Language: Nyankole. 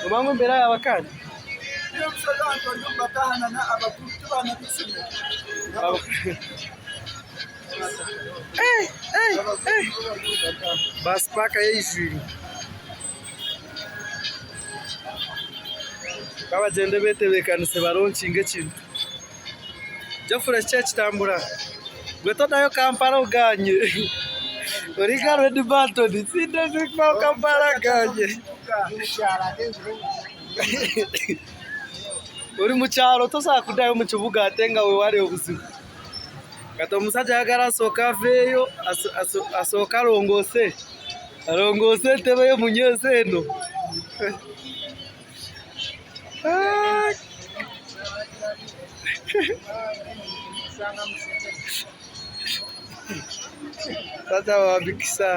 Noba ngu embeera yaaba kandi? Baasi paaka eijwire. Kabagyende betebekanise baronkinge ekintu. Geoffrey kiki ekitambura? Gwe todayo Kampala oganye. Ori nka Red Button, sindayo Kampala nganye. Ori mukyaro tosobola kudayo omu kibuga ate nga weware obuzibu. Kati omusajja ayagara asooke aveyo asooke arongoose, arongoose entebe y'omunyeezo eno. Taata wa Mikisa.